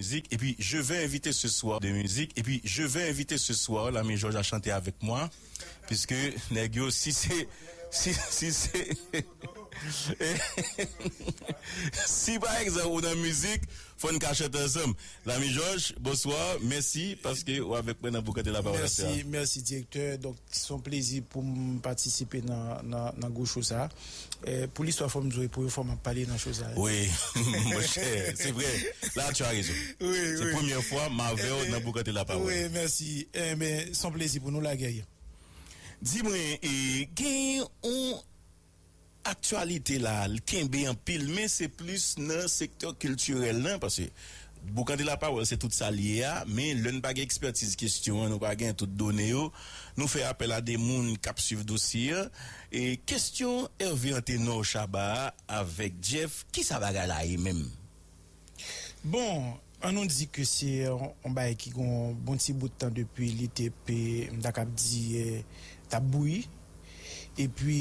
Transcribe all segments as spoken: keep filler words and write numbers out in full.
musique et puis je vais inviter ce soir de musique et puis je vais inviter ce soir l'ami Georges à chanter avec moi puisque nèg yo si c'est si si c'est si par exemple ou dans musique faut une cachette ensemble l'ami Georges bonsoir merci parce que ou avec moi dans Boucante la parole. Merci, merci directeur. Donc c'est un plaisir pour m patisipe nan nan nan gwo show sa. Pou listwa fò m di w e premye fwa m ap pale nan cho sa. Wi, monchè, se vre. La tu as raison. Se premye fwa m avè w nan Boukante Lapawòl. Wi, mèsi. Enben, se yon plezi pou nou la Guerrier. Di mwen, e, gen yon aktyalite la, l kenbe anpil, men se plis nan sektè kiltirèl lan, paske Boukante Lapawòl se tout sa l ye a, men lè n pa gen ekspètiz kesyon an, nou pa gen tout done yo, nou fè apèl a de moun k ap swiv dosye an. E kesyon Hervé Antenor Shabba a avèk Jeff, kisa bagay la ye menm? Bon, ann nou di ke se yon bagay ki gen yon bon ti bout tan depi li te pe, m ta kab di, t ap bouyi. Epi,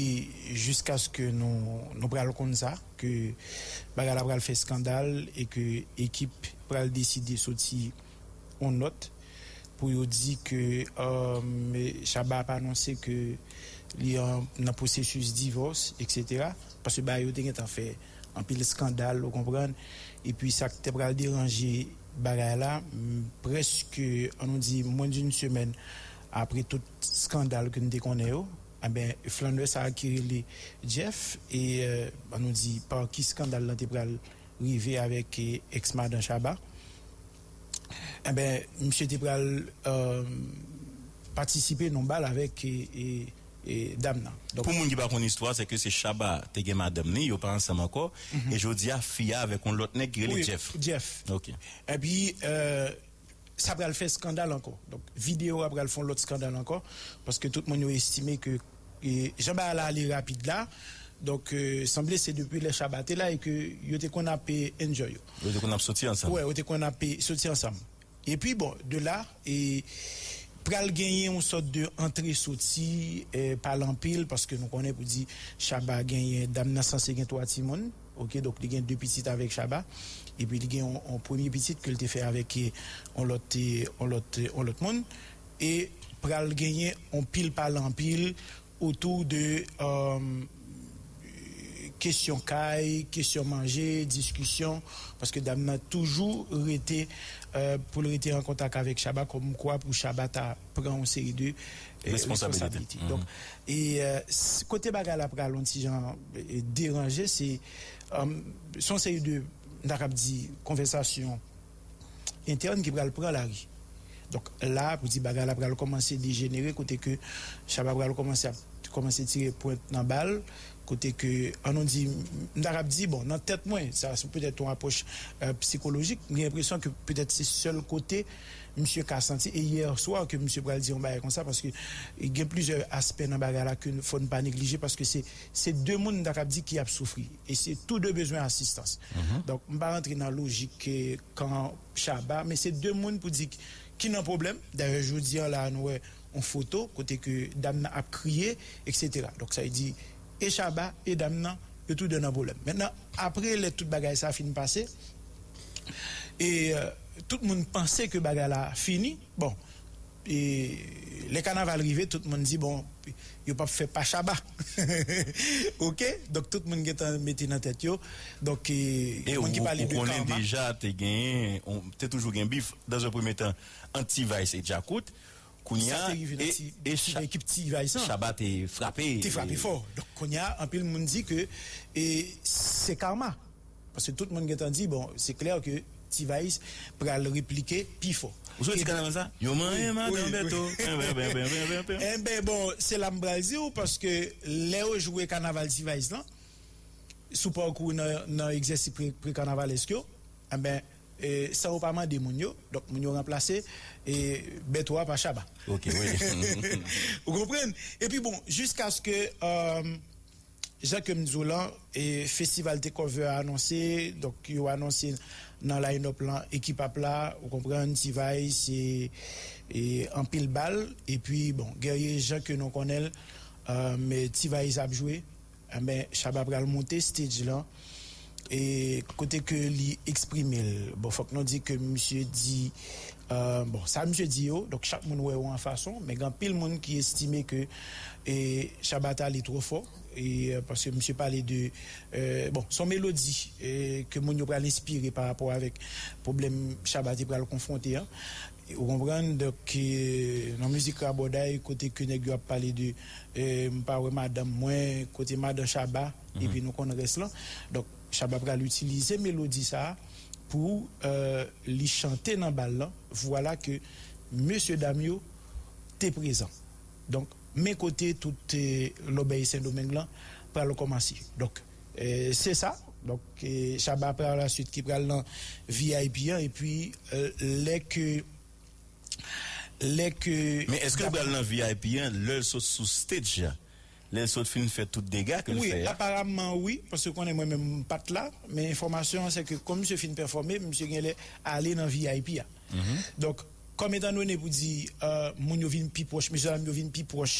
jiskaske nou, nou pral konn sa, ke bagay la pral fè eskandal e ke ekip pral deside soti yon nòt pou yo di ke Shabba ap anonse ke li an, nan pwosesis divòs, eksetera. Paske bagay yo te gentan fè anpil eskandal, ou konprann. Epi sa k te pral deranje bagay la, prèske, ann nou di, mwens d'une semaine apre tout eskandal ke n te konnen yo, enben, flannè sa a ki rele Jeff, e ann nou di, pa ki eskandal lan te pral rive avèk eks madan Shabba, enben, misye te pral patisipe nan bal avèk dam nan. Pou moun ki pa konn istwa, se ke se Shabba te gen madanm li, yo pa ansanm ankò, e jodi a fi a avèk yon lòt nèg ki rele Jeff. Jeff. Ok. Epi, sa pral fè eskandal ankò. Donk, videyo a pral fè yon lòt eskandal ankò, paske tout moun yo estime ke jan bagay la ale rapid la, donk, sanble se depi lè Shabba te la e ke yo te konn ap enjoy yo. Yo te konn ap soti ansanm. Wi, yo te konn ap soti ansanm. Epi, bon, de la, e pral genyen yon sòt de antre soti, pale anpil, paske nou konnen pou di Shabba genyen, dam nan sanse gen twa timoun, ok, donk li gen de pitit avèk Shabba, epi li gen yon, yon premye pitit ke l te fè avèk yon lòt, yon lòt, yon lòt moun, e pral genyen yon pil pale anpil otou de kesyon kay, kesyon manje, diskisyon, paske dam nan toujou rete, pou l rete an kontak avèk Shabba, kòmkwa pou Shabba ta pran yon seri de responsabilite. Donk, e kote bagay la pral yon ti jan deranje, se se yon seri de, m ta kab di, konvèsasyon entèn ki pral pran lari. Donk la, pou di bagay la pral kòmanse dejenere, kote ke Shabba pral kòmanse ap kòmanse tire pwent nan bal, kote ke, ann nou di, m ta kab di, bon, nan tèt mwen, sa se petèt yon apwòch sikolojik, m gen enpresyon ke petèt se sèl kote misye ka santi, e yè swa ke misye pral di yon bagay konsa, paske gen plizyè aspè nan bagay la ke fò n pa neglije, paske se, se de moun m ta kab di ki ap soufri, e se tou de bezwen asistans. Donk, m pa rantre nan lojik kan Shabba, men se de moun pou di ki nan pwoblèm. Dayè, jodi a la, nou wè yon foto kote ke dam nan ap kriye, eksetera. Donk, sa vle di, e Shabba, e dam nan, yo tou de nan pwoblèm. Mentnan, apre lè tout bagay sa fin pase, e tout moun panse ke bagay la fini, bon, e lè kanaval rive, tout moun di, bon, yo p ap fè pa Shabba. Ok? Donk, tout moun gentan mete nan tèt yo. Donk, e moun ki pale de karma. Deja te genyen, te toujou gen bif, dans un premier temps, ant T-Vice e Djakout. Kounye a, e, e, e Shabba te frape. Te frape fò. Donk, kounye a, anpil moun di ke e se karma. Paske tout moun gentan di, bon, se klè ke T-Vice pral replike pi fò. Ou sot di kanaval sa? Yo manyen madan Bèto. Enben, bon, se la m pral di w, paske lè yo jwe kanaval T-Vice lan, sou pakou nan, nan egzèsis pre, pre-kanavalèsk yo, enben, e, san yo pa mande moun yo, donk moun yo ranplase, e, Bèto a pa Shabba. Ok, wi. Ou konprann? Epi bon, jiskaske, e, jan ke m di w lan, e, festival Takeover a anonse, donk yo anonse nan line-up lan, ekip ap la, ou konprann, T-Vice, e, e, anpil bal, epi bon, Guerrier jan ke nou konnen l, e, T-Vice ap jwe, enben, Shabba pral monte stage lan, e kote ke li eksprime l. Bon, fòk nou di ke misye di, euh, bon, sa misye di yo, donk chak moun wè yo an fason, men gen anpil moun ki estime ke e, Shabba t ale twò fò, e, euh, paske misye pale de, euh, bon, se yon melodi e, ke moun yo pral enspire pa rapò avèk pwoblèm Shabba te pral konfwonte an. Ou konprann? Donk, e, nan mizik rabòday, kote ke nèg yo ap pale de, e, m pa wè madanm mwen, kote madan Shabba, epi nou konn rès lan. Donk, Shabba pral itilize melodi sa a pou, euh, li chante nan bal lan. Vwala ke mesye dam yo te prezan. Donk, men kote tout, e, lòbèy Sendomeng lan pral kòmanse. Donk, e, se sa. Donk, e, Shabba pa la suite ki pral nan V I P an, epi, e, lè ke, lè ke Men èske l pral nan V I P an lè l sot sou stage la? Lè l sot fin fè tout dega ke l Wi, fè a? Aparaman wi, paske konnen mwen menm m pa t la, men enfòmasyon an se ke kòm misye fin pèfòme, misye genlè ale nan V I P a. Donk, kòm etandone pou di, euh, moun yo vin pi pwòch, mesye dam yo vin pi pwòch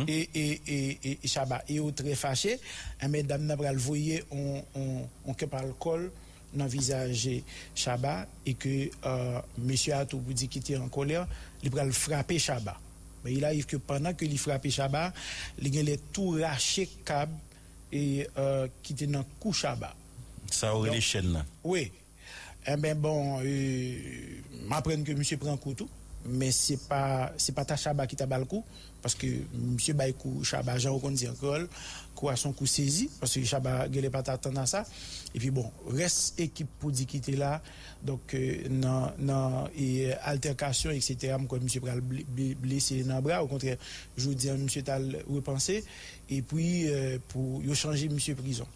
e, e, e, e, e Shabba, e yo trè fache, enben dam nan pral voye on, on, on kèp alkòl nan vizaj Shabba, e ke, euh, mesye a tou pou di ki te an kòlè, li pral frape Shabba. Men il arrive ke pandan ke li frape Shabba, li genlè tou rache kab e, euh, ki te nan kou Shabba. Sa yo rele Donk, chèn nan. Wi. Enben bon, e, m aprann ke misye pran kou tou, men se pa, se pa ta Shabba ki ta ba l kou, paske misye bay kou Shabba, jan ou konn di an kreyòl, kou a se yon kou sezi, paske Shabba genlè pa ta atann a sa. Epi bon, rès ekip pou di ki te la, donk, e, nan, nan, e, altèkasyon, etsetera, m kwè misye pral ble-, ble-, blese nan bra, okontrè, jodi a, misye t al repanse, epi, e, pou yo chanje misye prizon.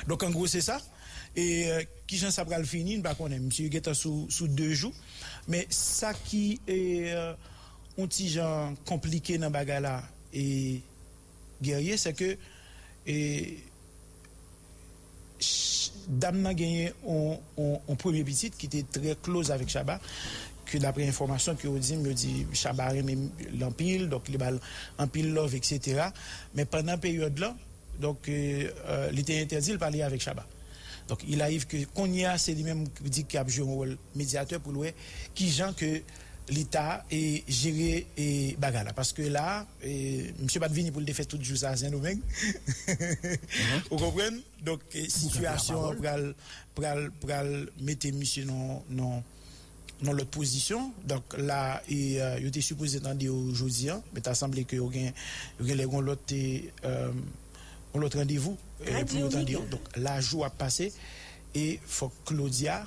Donk, an gwo, se sa. E, euh, kijan sa pral fini, n pa konnen. Misye gentan sou, sou de jou. Men sa ki, e, euh, yon ti jan konplike nan bagay la, e, Guerrier, se ke, e, ch-, dam nan genyen yon, yon, yon premye pitit ki te trè close avèk Shabba, ke daprè enfòmasyon ke yo di m, yo di Shabba renmen l anpil, donk li ba l anpil love, etsetera. Men pandan peryòd lan, Donk, euh, euh, li te entèdi l pale avèk Shabba. Donk, il arrive ke kounye a, se li menm ki di ki ap jwe yon wòl medyatè pou l wè kijan ke li ta e jere e bagay la. Paske la, e, misye pa t vini pou l te fè tout jou sa a Sendomeng. Ou konprann? Donk, e, sitiyasyon an pral, pral, pral mete misye nan, nan, nan lòt pozisyon. Donk, la, e, euh, yo te sipoze tande yo jodi a, men ta sanble ke yo gen, yo genlè gen yon lòt, e, euh, yon lòt randevou, e, pou yo tande yo. Donk, la, jou ap pase, e fòk Claudia,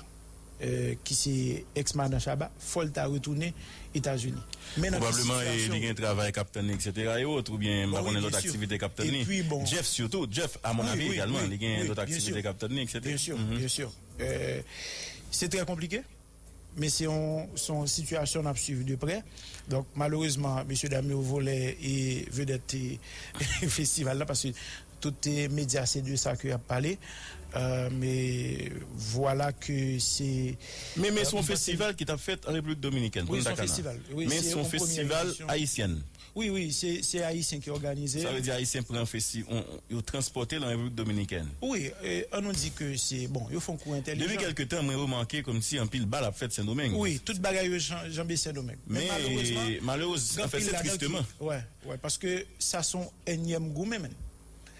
e, ki se ex madan Shabba, fò l ta retounen Etazini. Men nan ki sitiyasyon. Pwobableman, e, li gen travay k ap tann li, etsetera, e wòt, oubyen, m pa konnen lòt aktivite k ap tann li. Jeff sitou, Jeff, amonnavi egalman, li gen lòt aktivite k ap tann li, etsetera. Byen si, byen si. Euh, se trè konplike. Men se yon, se yon sitiyasyon n ap swiv de prè. Donk, malerezman, mesye dam yo vòlè e vedèt e festival la, paske tout, e, medya se de sa ke y ap pale. Euh, men vwala ke se, men, men se yon festival ki t ap fèt an Repiblik Dominikèn, Punta Cana. Wi, se yon festival. Wi, men se yon premyè edisyon. Wi, wi, se, se Ayisyen ki òganize l. Sa vle di Ayisyen pran festi-, on, on, yo transpòte l an Repiblik Dominikèn. Wi, e, ann nou di ke se, bon, yo fè yon kou entèlijan. Depi kèlke tan, mwen remake kòmsi anpil bal ap fèt Sendomeng. Wi, tout bagay yo jan-, janbe Sendomeng. Men malerezman, gen anpil ladan ki, wè, wè, paske sa se yon ènyèm goumen, menn.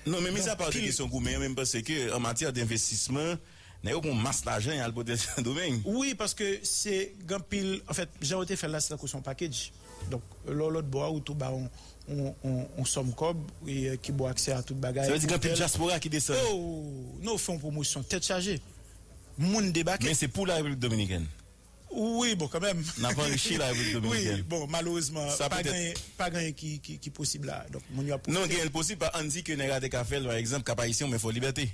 Non, men mizapa de kesyon goumen an, men m panse ke an matyè denvestisman, nèg yo pran yon mas lajan, y al pote Sendomeng. Wi, paske se gen anpil, anfèt, jan yo te fè l la, se tankou se yon package. Donk, lè w lòt bò a, ou tou ba yon, yon, yon, yon sòm kòb, e, ki ba w aksè a tout bagay, otèl. Sa vle di gen anpil dyaspora ki desann. Oh, nou fè yon pwomosyon tèt chaje. Moun debake. Men se pou la Repiblik Dominikèn. Wi, bon, kanmenm. N ap anrichi la Repiblik Dominikèn. Wi, bon, malerezman, pa genyen, pa genyen ki, ki, ki posib la. Donk, moun yo ap pwofite. Non, genyen l posib, pa, ann di ke nèg la te ka fè l, pa egzanp, Kap Ayisyen oubyen Fò Libète.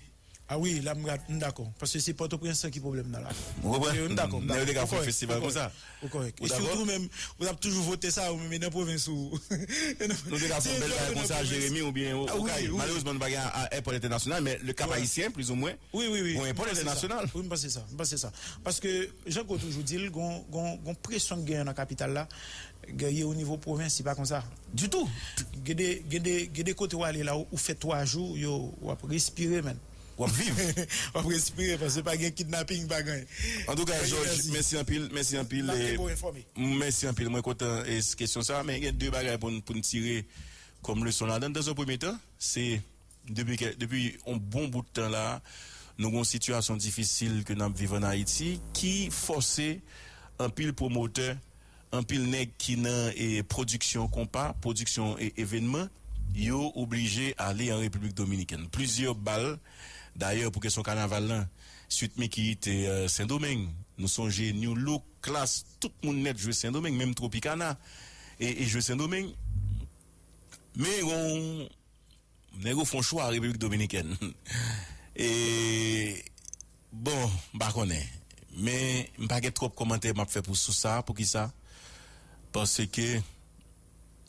A wi, la m ra-, m dakò. Paske se Pòtoprens lan ki pwoblèm nan la. Ou konprann? M dakò, m dakò. Nèg yo te ka fè yon festival konsa. Ou kòrèk. E sitou menm, ou t ap toujou vote sa, ou menm nan pwovens ou. Nou te ka fè yon bèl bagay konsa, Jeremi oubyen Okay. Malerezman, nou pa gen a, a, èpòt entènasyonal, men le Cap Haïtien, plizoumwen, wi, wi, wi. Gon èpòt entènasyonal. Wi, m panse sa. M panse sa. Paske, jan Claude toujou di l, gon, gon, gon presyon k genyen nan kapital la, Guerrier, o nivo pwovens, se pa konsa. Ditou. Gen de, gen de, gen de kote w ale la, ou, ou fè twa jou, yo, w ap respire, menn. w ap viv. W ap respire, paske pa gen kidnaping, pa gen. Antouka, Georges, mèsi anpil, mèsi anpil. Mèsi anpil. Mwen kontan e kesyon sa, men gen de bagay pou n pou n tire kòm leson ladan. Dans un premier temps, se depi depi yon bon bout tan la, nou gen yon sitiyasyon difisil ke n ap viv ann Ayiti ki fòse anpil pwomotè, anpil nèg ki nan e, pwodiksyon konpa, pwodiksyon e, evènman, yo oblije ale an Repiblik Dominikèn. Plizyè bal, dayè, pou kesyon kanaval lan, Sweet Micky te e, Sendomeng. Nou sonje New Look, Klass, tout moun nèt jwe Sendomeng, menm Tropicana e, e jwe Sendomeng. Men yon nèg yo fè yon chwa Repiblik Dominikèn. E, bon, m pa konnen. Men, m pa gen twòp kòmantè m ap fè pou sou sa. Poukisa? Paske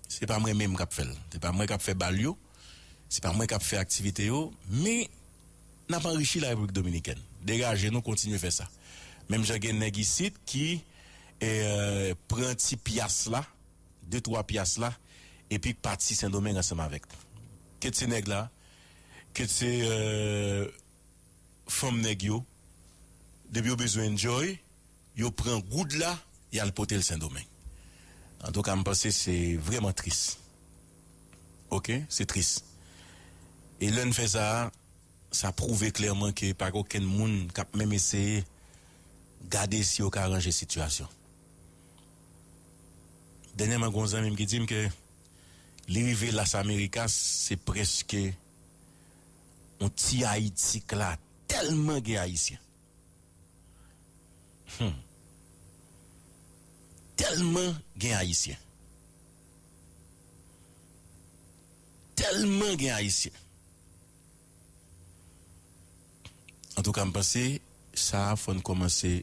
se pa mwen menm k ap fè l. Se pa mwen k ap fè bal yo. Se pa mwen k ap fè aktivite yo. Men, n ap anrichi la Repiblik Dominikèn. Degaje nou, kontinye fè sa. Menm jan gen nèg isit ki e, pran ti pyas la, de twa pyas la, epi k pati Sendomeng ansanm avèk. Kit se nèg la, kit se e, fanm nèg yo, depi yo bezwen enjoy, yo pran goud la, y al pote l Sendomeng. Antouka, m panse se vrèman tris. Oke? Se tris. E lè n fè sa, sa pwouve klèman ke pa gen okenn moun k ap menm eseye gade si yo ka ranje sitiyasyon. Dènyèman, gen yon zanmi m ki di m ke li rive Las Americas, se prèske yon ti Ayiti k la, tèlman gen Ayisyen. Hmm. Tèlman gen Ayisyen. Tèlman gen Ayisyen. Antouka, m panse sa a fò n kòmanse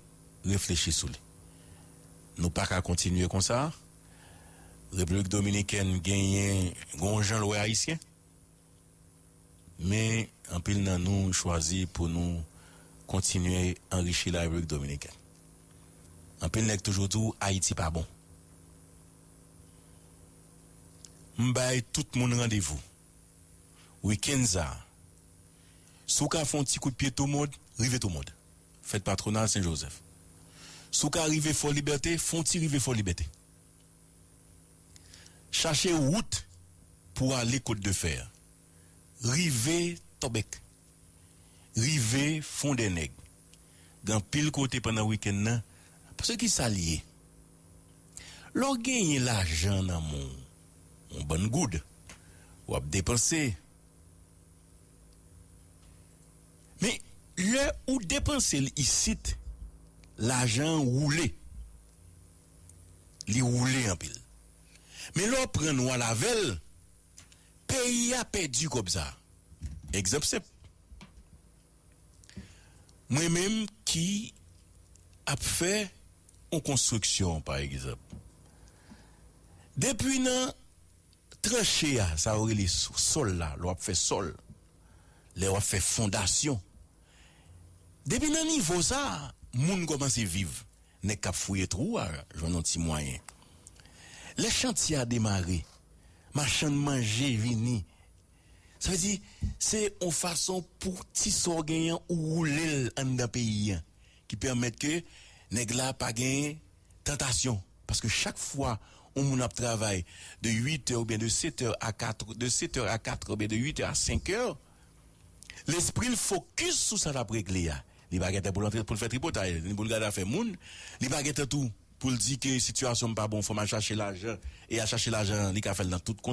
reflechi sou li. Nou pa ka kontinye konsa. Repiblik Dominikèn genyen gon jan l wè Ayisyen. Men, anpil nan nou chwazi pou nou kontinye anrichi la Repiblik Dominikèn. Anpil nèg toujou di w Ayiti pa bon. M bay tout moun randevou. Wikenn sa a, si w ka fè yon ti kout pye Tomod, rive Tomod. Fèt patwonal Sen Jozèf. Si w ka rive Fò Libète, fè yon ti rive Fò Libète. Chache wout pou w ale Kot de Fè. Rive Tòbèk. Rive Fondènèg. Gen anpil kote pandan wikenn nan. Paske ki sa l ye? Lè w genyen lajan nan men w, yon bann goud, w ap depanse. Men, lè ou depanse l isit, lajan an woule. Li woule anpil. Men lè w pran n w al avè l, peyi a pèdi kòb sa a. Egzanp senp. Mwen menm ki ap fè yon konstriksyon, pa egzanp. Depi nan tranche a, sa yo rele sou sòl la, lè w ap fè sòl, lè w ap fè fondasyon. Depi nan nivo sa a, moun kòmanse viv. Nèg k ap fouye twou a jwenn yon ti mwayen. Lè chantye a demare, machann manje vini. Sa vle di, se yon fason pou ti sa w genyen ou woule l anndan peyi a, ki pèmèt ke nèg la pa genyen tantasyon. Paske chak fwa yon moun ap travay de uit è oubyen de sèt è a kat, de sèt è a kat è oubyen de uit è a senk è, lespri l fokis sou sa l ap regle a. Li pa gen tan pou l antre pou l fè tripotay, ni pou l gade afè moun. Li pa gen tan tou pou l di ke sitiyasyon m pa bon, fò m al chache lajan. E al chache lajan an, li ka fè l nan tout